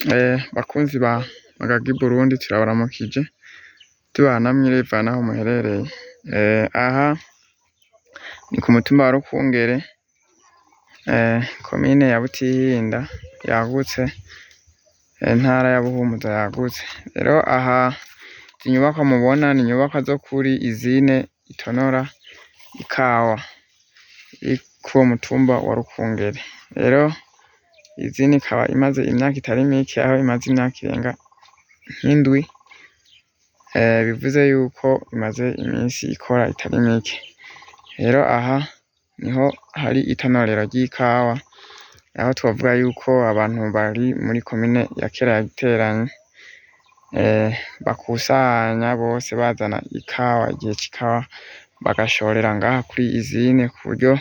Bakunzi ba Magagi Burundi, turabaramukije tubaha namwe bivana aho muherereye. Aha ni ku mutumba wa Rukungere, komine ya Butihinda yagutse, intara ya Buhumuza yagutse. Rero aha izi nyubakwa mubona ni inyubakwa zo kuri izine itonora ikawa iri kuwo mutumba wa Rukungere. Rero izine ikaba imaze imyaka itari mike, aho imaze imyaka irenga nk'indwi, bivuze yuko imaze iminsi ikora itari mike. Rero aha niho hari itonorero ry'ikawa, aho twovuga yuko abantu bari muri komine ya kera ya Giteranyi, bakusanya bose bazana ikawa igihe c'ikawa, bagashorera ngaha kuri izine ku buryo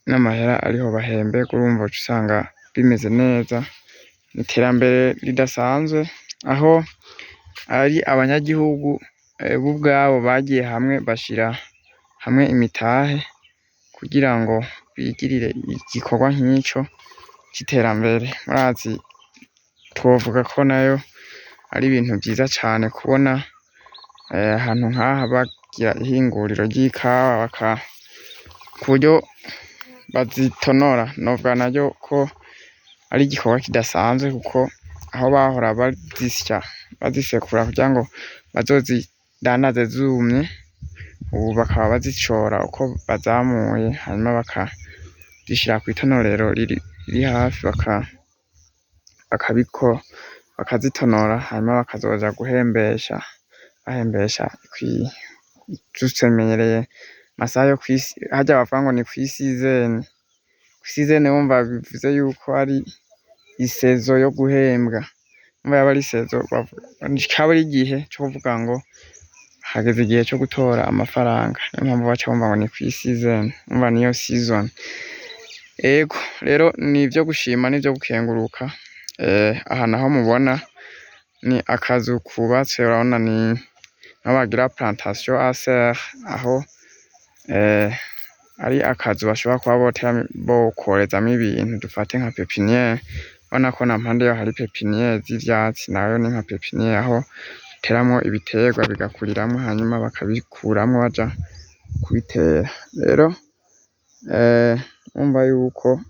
n'amahera ariho bahemberwa. Urumva uca usanga bimeze neza, iterambere ridasanzwe aho ari abanyagihugu bo ubwabo bagiye hamwe bashira hamwe imitahe kugira ngo bigirire igikorwa nk'ico c'iterambere. Murazi twovuga ko nayo ari ibintu vyiza cane kubona ahantu nk'aha bagira ihinguriro ry'ikawa ku buryo bazitonora. Novuga naryo ko ari igikorwa kidasanzwe, kuko aho bahora bazisya bazisekura kugira ngo bazozidandaze zumye, ubu bakaba bazishora uko bazamuye, hanyuma bakazishira kw'itonorero riri hafi, bakazitonora, hanyuma bakazoja guhembesha bahembesha. Tumenyereye amasaha yo kwisi harya bavuga ngo ni kw'isizene. Kw'isizene wumva bivuze yuko ari i saison yo guhembwa. Urumva yaba ari saison, caba ari igihe co kuvuga ngo hageze igihe co gutora amafaranga, niyo mpamvu baca bumva ngo ni kw'isizene, urumva niyo season. Ego rero nivyo gushima, nivyo gukenguruka. Aha naho mubona ni akazu kubatse, urabona ni aho bagira plantation à serre, aho ari akazu bashobora kuba bokorezamwo ibintu, dufate nka pépinière. Urabona ko nampande yaho hari pépinière z'ivyatsi, nayo ni nka pépinière aho bateramwo ibiterwa bigakuriramwo, hanyuma bakabikuramwo baja kubitera. Rero urumva yuko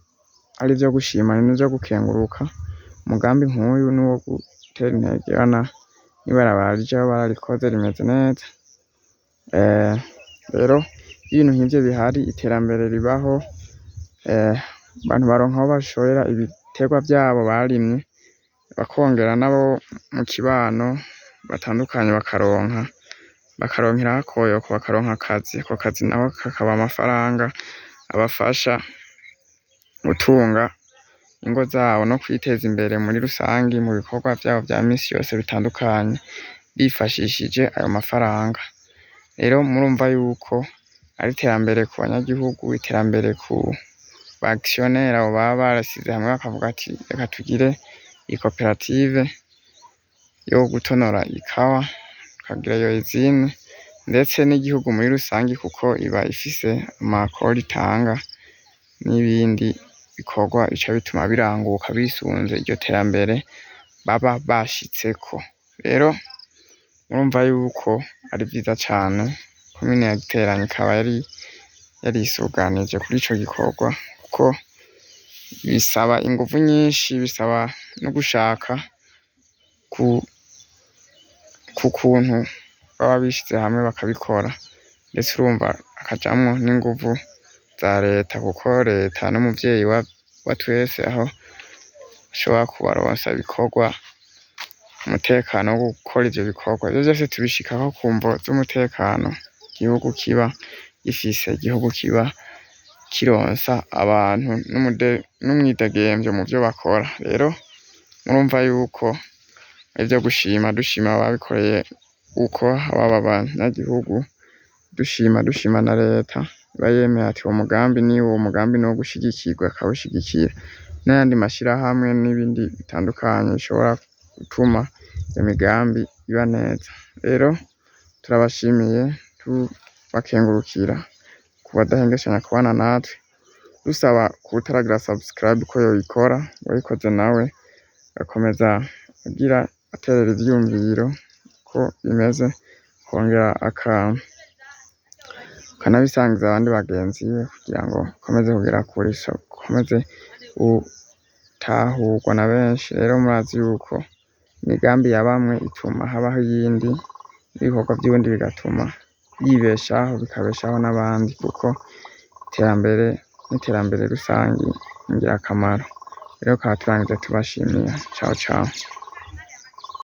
ari ivyo gushima n'ivyo gukenguruka. Umugambi nkuyu nuwo gutera intege. Urabona n'ibarabara rijayo bararikoze, rimeze neza. Rero iyo ibintu nk'ivyo bihari, iterambere ribaho, abantu baronka aho bashorera ibiterwa vyabo barimye, bakongera nabo mu kibano batandukanye bakaronka, bakaronkeraho akoyoko, bakaronka akazi. Ako kazi nako kakaba amafaranga abafasha gutunga ingo zabo no kwiteza imbere muri rusangi mu bikorwa vyabo vya misi yose bitandukanye, bifashishije ayo mafaranga. Rero murumva yuko ari iterambere ku banyagihugu, iterambere ku ba actionnaires, abo baba barashize hamwe bakavuga ati: "Reka tugire ikoperative yo gutonora ikawa", tukagira iyo usine, ndetse n'igihugu muri rusangi, kuko iba ifise amakori itanga n'ibindi bikorwa bica bituma biranguka bisunze iryo terambere baba bashitseko. Rero murumva yuko ari vyiza cane. Komine ya Giteranyi ikaba yari yarisuganije kuri ico gikorwa, kuko bisaba inguvu nyinshi, bisaba no gushaka ku kuntu baba bishize hamwe bakabikora, ndetse urumva hakajamwo n'inguvu za leta, kuko leta n'umuvyeyi wa twese, aho ashobora kubaronsa ibikorwa, umutekano wo gukora ivyo bikorwa. Ivyo vyose tubishikako ku mvo z'umutekano igihugu kiba gifise, igihugu kiba kironsa abantu n'umwidegemvyo mu vyo bakora. Rero murumva yuko arivyo gushima, dushima ababikoreye uko, baba abanyagihugu, dushima, dushima na leta iba yemeye ati: "Uwo mugambi niwo mugambi nuwo gushigikirwa", akawushigikira, n'ayandi mashirahamwe n'ibindi bitandukanye bishobora gutuma iyo migambi iba neza. Rero turabashimiye, tubakengurukira ku badahengeshanya kubana natwe, dusaba kuwutaragira subscribe ko yoyikora, uwayikoze nawe. Agakomeza agira aterera ivyiyumviro uko bimeze, akongera akanabisangiza abandi bagenzi be kugira ngo akomeze kugera kure, akomeze gutahurwa na benshi. Rero murazi yuko imigambi ya bamwe ituma habaho iyindi, n'ibikorwa vy'uwundi bigatuma yibeshaho bikabeshaho n'abandi, kuko iterambere n'iterambere rusangi n'ingirakamaro. Rero tukaba turangije tubashimiye. Ciao ciao.